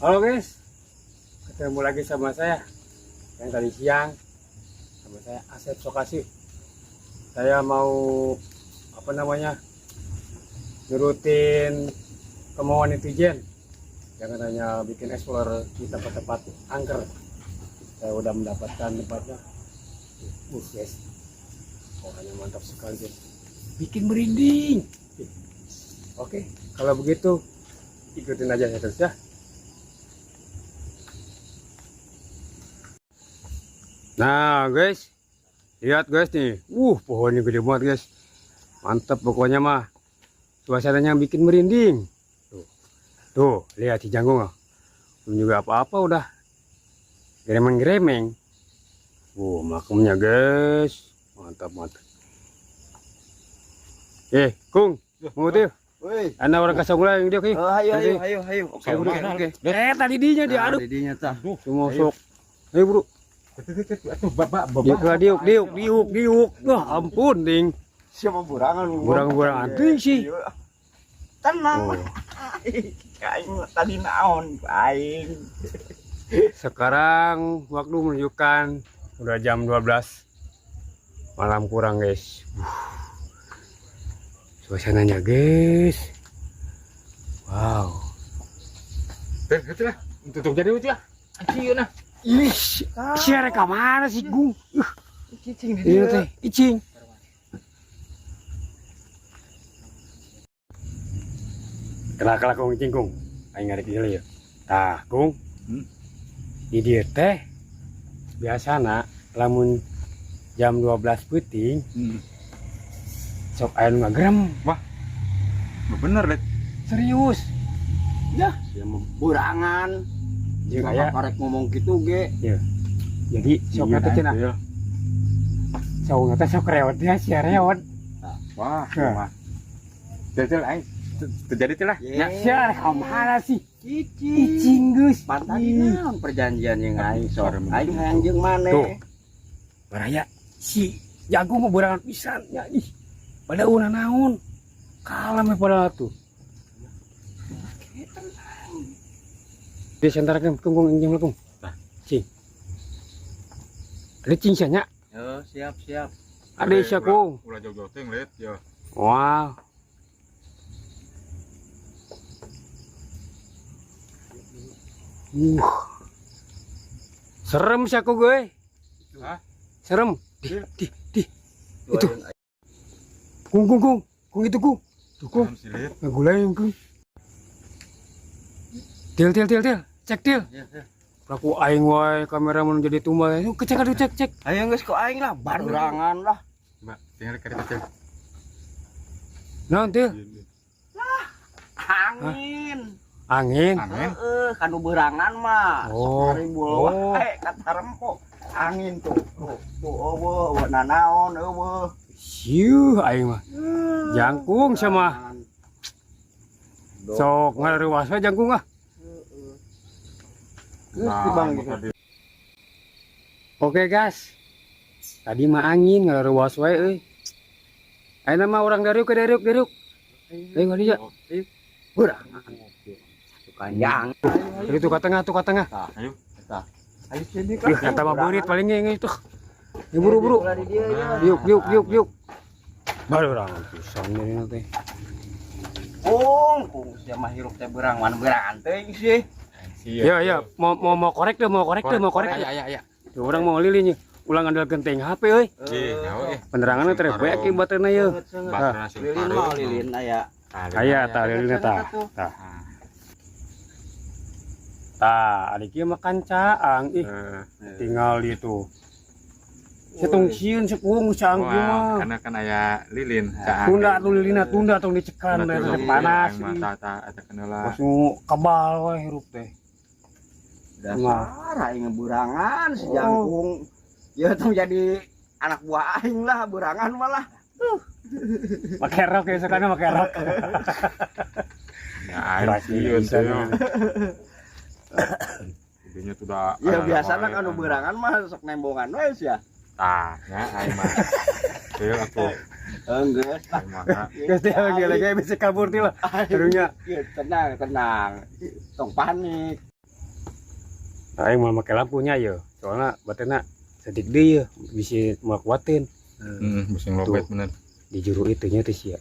Halo guys, ketemu lagi sama saya yang tadi siang, sama saya Asep Sokasih. Saya mau apa namanya, nurutin kemauan netizen yang katanya bikin explore di tempat-tempat angker. Saya udah mendapatkan tempatnya. Guys, orangnya mantap sekali, guys. Bikin merinding. Oke, kalau begitu ikutin aja saya terus ya. Nah guys, lihat guys nih, pohonnya gede banget, guys, mantap pokoknya mah. Suasananya bikin merinding. Tuh, tuh lihat si Janggung ah. Belum juga apa-apa udah geremeng-geremeng. Makamnya guys, mantap mantap. Eh, Kung, mau tuh? Woi. Anda orang kasih yang dia, oke? Oh, ayo ayo ayo ayo. Oke oke oke. Eh, tadi dinya diaduk. Didinya tah. Semua sok. Ayo, bro. Atuh bapak. Diuk lah, diuk, diuk, diuk, diuk. Wah, ampun, ding. Siapa burangan? Burang-burangan ting sih. Tenang. Oh. Aing tadi naon aing. Sekarang waktu menunjukkan udah jam 12 malam kurang, guys. Suasananya, guys. Wow. Eh, itu lah. Tutup jadi itu lah. Anjir nah. Ih, siapa ke mana sih, Gung? Cicing di Iya teh, icing. Kelak kelak kung icing kung. Aing ngarek ieu ya. Tah, Kung. Di dieu teh biasana lamun jam 12 peuting sok aya nu ngagerem. Bener, Let. Serius. Ya, ya burangan. Jeung aya Karek ngomong gitu ge. Jadi sok teh cenah. Iya. Sok teh sok reot ya, sia reot. Wah, Hah. mah. Til til aing terjadi til lah. Ya. Sia rek ka mana sih? Cicing. Icing geus. Pan tadi naon perjanjian yang aing sok. Aing hayang jeung Tuh. maneh. Baraya si jago mau berangan pisan ya ih. Pada una naon. Kalem ya pada tuh. Di sentarakeun kung kung kung. Tah. Cing. Ada cing sia nya. Yo, siap siap. Ada sia kung. Ulah jauh-jauh teh ngeliat ya. Wow. Serem sih aku gue. Hah? Serem. Di, di, di. Itu. Kung, kung, kung. Kung itu kung. Tuh kung. Serem sih, Lit. Ngegulain kung. Til, til, til, til. Cek, til. Ya, ya. Aku aing wae kamera mau jadi tumbal. Cek aduh cek, cek. Ayo geus ku aing lah, barurangan lah. Mbak, tinggal kereta cek. Naon, til? Angin. Angin. Angin. Heeh, kanu berangan mah. Oh. Sok rimbul Oh. wae kata rempo. Angin tuh. Tuh, tuh eueuh, eueuh nanaon eueuh. Siuh aing mah. Jangkung sama. Sok ngaruas we jangkung ah. Heeh. Geus tibang Nah, gitu. tadi. Oke guys. Tadi mah angin ngaruas wae euy. Ayeuna mah urang dariuk ke dariuk dariuk. Ayo ka dieu. Berangan. Panjang. Itu ke tengah tuh ke tengah. Ayo. Ayo sini Ih, kata mah beurit paling nge itu. Ya buru buru. Di dieu ya. Yuk yuk yuk yuk. Baru orang pisan ini nanti. Kung, kung sia mah hirup teh berangan berangan teuing sih. Ya ya, mau mau mau korek deh, mau korek deh, mau korek. Ayo ayo ayo. Tuh, orang mau lilin Ulang andal genteng HP euy. Ih, nyawa eh. Penerangannya terbaik ke baterainya ye. Baterainya sing Lilin paru. mah lilin aya. Aya tah lilinnya tah. Tah. Tah, adik ieu makan caang ih, Eh, tinggal itu. Setong sieun sepung caang ieu Wah, mah. karena kan aya lilin. Caang. Tunda tuh lilina tunda tong dicekan Tunda teh tuh panas. aing mah Ih. tah tah eta keun lah. Langsung kebal we hirup teh. Dasar aing burangan si jangkung. Ya tong jadi anak buah aing lah burangan malah. Pakai rok ya sekarang pakai rok. Ya aing Keras sieun bisa teh. Idenya tuh udah Ya ada biasana wae, kan aing. berangan mah sok nembongan we sia. Tah, ya aing mah. Til atuh Enggak. aing mah. Nah. Geus teh lagi lagi bisa kabur teh lah. Karunya. Ya, tenang, tenang. Tong panik. Aing mau make lampunya ye. Soalnya baterainya sedik deui ye, bisa mau kuatin. Bisa ngelobet bener. Di juru itu nya teh sia.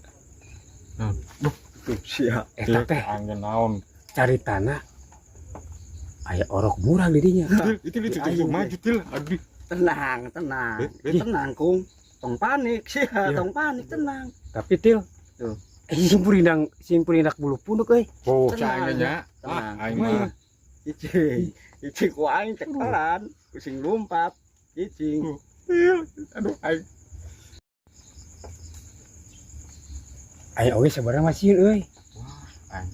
Tuh sia. Eta teh Angin naon. Cari tanah aya orok murah di dinya. Til, itu itu maju, Til. Aduh. Tenang, tenang. Eh, eh. Tenang, Kung. Tong panik sia, Iya. tong panik, tenang. Tapi, Til. Tuh. Eh, sing purindang bulu punduk euy. Oh, Tenang. cai nya. Tenang. Ah, aing Kumaha? mah. Cicing, cicing ku aing cekelan, sing lompat. Cicing. Til. Aduh, aing. Aya oge sebenarnya mah sieun euy. Wah, aing.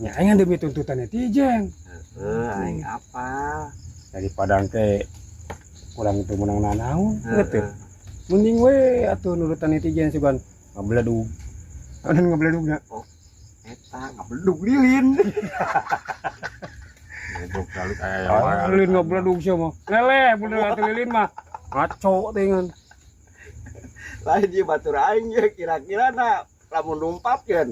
Nya aing demi tuntutan netizen. Heeh, aing apa? Daripada engke kurang itu menang nanaon gitu. Heeh. Mending we atuh nurutan netizen sugan ngabeledug. Anu ngabeledugna. Eta ngabedug lilin. Goblok kali aya. Ah, lilin ngabeledug sia mah. Lele bener atuh lilin mah. Ngaco teh. Lain ieu batur aing ye kira-kira na lamun lompat kan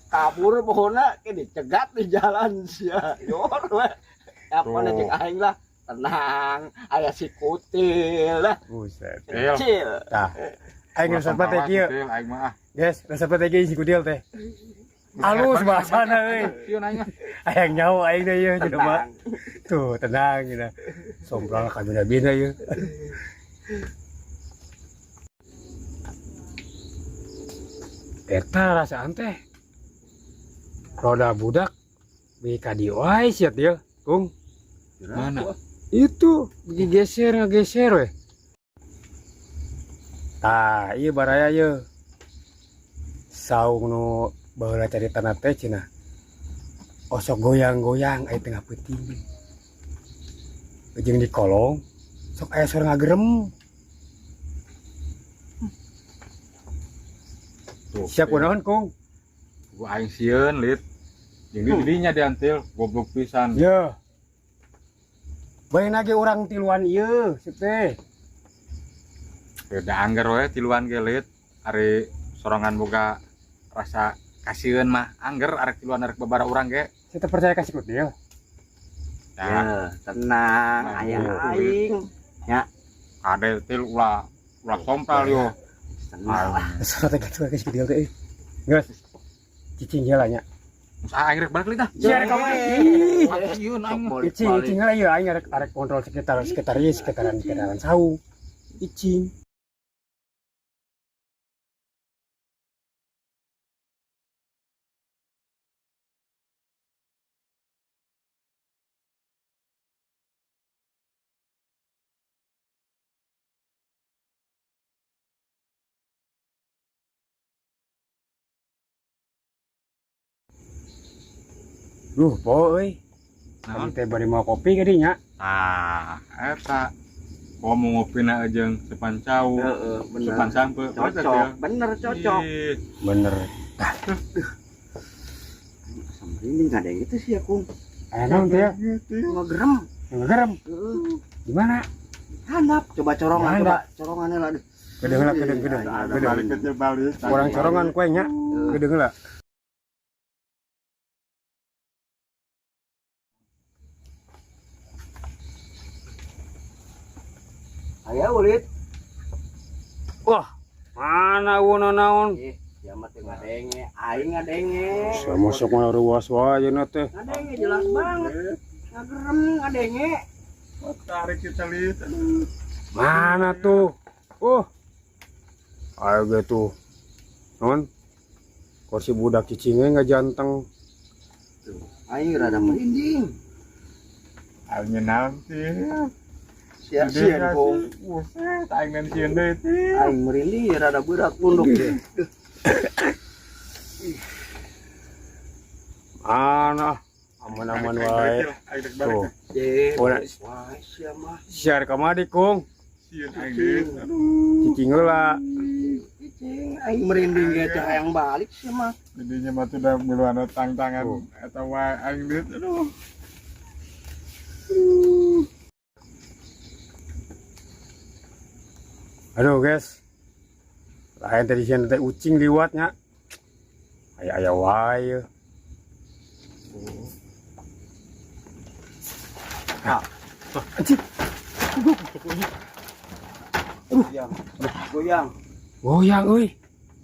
kabur pohona ke dicegat di jalan sia. Yor we. Apa Tuh. na aing lah. Tenang, aya si kutil lah. Buset. Til. Kecil. Tah. Aing resep teh kieu. Til, aing mah. Ah. Guys, resep teh kieu si kudil teh. Halus bahasana euy. Sieun aing ah. Hayang nyawa aing teh ieu jelema. Tenang. Tuh, tenang gitu. Sompral kabina-bina ieu. Eta rasaan teh. Roda budak bi ka dieu wae sia dia, Kung. Mana? Itu bikin geser ngegeser weh. Tah, ieu baraya ieu. Saung nu baheula caritana teh cenah. Osok goyang-goyang aya tengah peuting. Jeung di kolong sok aya suara ngagerem. Tuh. Siap kunaon, Kung? Gua aing sieun, Lit. Jeung di dinya diantil, goblok pisan. Ya. Bayang lagi orang tiluan ieu, sip teh. Beda angger we tiluan ge, Lit. Ari sorangan boga rasa kasieun mah angger arek tiluan arek babara urang ge. Saya teh percaya kasih kutil. Ya, Ya, tenang, Nah, aya iya. aing. Kade til ulah ulah sompral yo. Tenang lah. Suara teh gitu kasih kutil teh. Geus. Cicing heula nya. Geus aing rek balik, Lit, ah. Sia rek kamari. Ih. Sieun aing. Cicing, cicing heula ieu aing arek arek kontrol sekitar sekitar ieu sekitaran sekitaran saung. Cicing. Duh, po euy. Naon? Kami teh bari mau kopi kadinya. Ah, eta. Komo ngopina jeung sepan cau, Heeh, bener. sepan sampe. Cocok, bener cocok. Ih, Bener. Asa merinding ada yang gitu sih ya, Kung. Aya naon teh ya? Ngegerem. Ngegerem. Heeh. Gimana? Handap, coba corongan, Handap. coba corongannya lah. Aduh. Gedeung lah, gedeung, gedeung. Ada Gedeung. balik kecil balik. Kurang corongan kue nya. Gedeung lah. Aya ulit. Wah, mana wono naon? Ih, sia mah teu ngadenge, aing ngadenge. Sama sok mana ruas wae ayeuna teh. Ngadenge jelas banget. Ngagerem ngadenge. Tarik kita lihat. Aduh. Mana tuh? Oh. Ayo gitu. Non. Kursi budak cicingnya nggak janteng. Tuh, aing rada merinding. Aing nanti. Sia sieun, Kung. Buset, aing nan sieun deui teh. Aing merinding ya rada berat punduk. Mana? Aman-aman wae. Aing rek balik. Tuh. Ye, Oh, nah. wah, sia mah. Siar kamari, Kung. Sieun aing deui. Aduh. Cicing heula. Cicing, aing merinding ge teh hayang balik sia mah. Jadinya mah tuh udah miluan tang-tangan Oh. eta wae aing deui. Aduh. Aduh, guys. Lain tadi sian teh ucing liwatnya. Aya aya wae. Ah, Anjir. Goyang. Goyang. Goyang euy.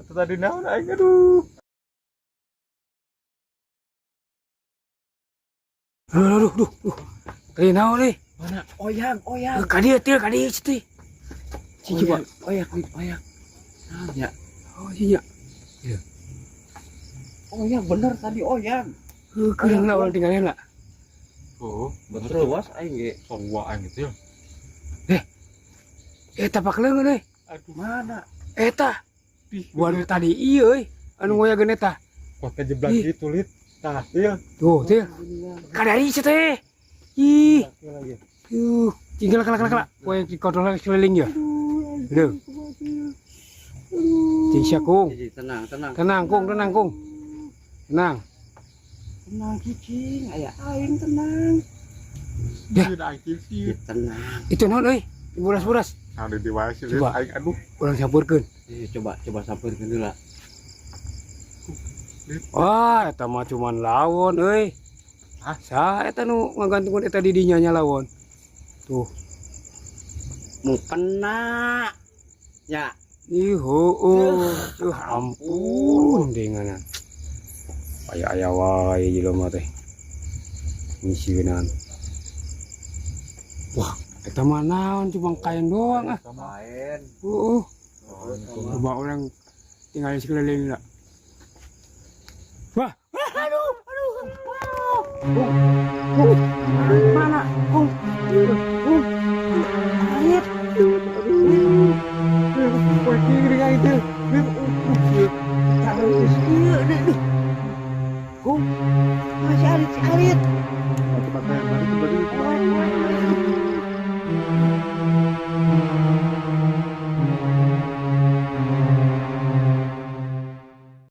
Atuh tadi naon aing, aduh. Aduh, aduh, aduh, aduh. Tadi naon euy? Mana? Oyang, oyang. Ka dieu til, ka dieu teh. Cing coba. Oyak, oyak, oyak. Nah, ya. Oh iya. Oyang bener tadi oyang. Heuh, keureung lah urang tinggalin lah. Oh, Betul bos aing ge. Sowa aing gitu ya. Eta pak leungeun euy. Aduh, Mana? Eta ih, buan tadi ieu euy. Anu ngoyageun eta. Kok kejeblak Ih. gitu, Lit. Tah, iya. Tuh, til. Kadari sia teh. Ih. Tuh, tinggal kala kala kala. Poe dikontrol sekeliling ya. Aduh. Cing sia kung. Cici, tenang, tenang. Tenang kung, tenang kung. Tenang. Tenang cicing, aya aing tenang. Ya. Sieun aing sieun. Ya, tenang. Itu naon euy? Buras-buras. Ada di wae sih, Lit. Coba. Aing aduh. Urang campurkeun. Coba coba sampeurkeun heula. Wah, eta mah cuman lawon euy. Hah? Saha eta nu ngagantungkeun eta di dinya nya lawon? Tuh. Mau kena. Ya, Ih, heueuh. Duh, ampun denganan. Aya-aya wae jelema teh. Ngisieunan. Wah, eta mah naon cuma kain doang ah. main. Heeh. Coba orang tinggal sekeliling lah. Wah, aduh, aduh. Bung, bung, mana? Bung, bung, air. Aduh, pergi dengan itu. Bung, masih arit, si arit. Tempat yang baru itu baru.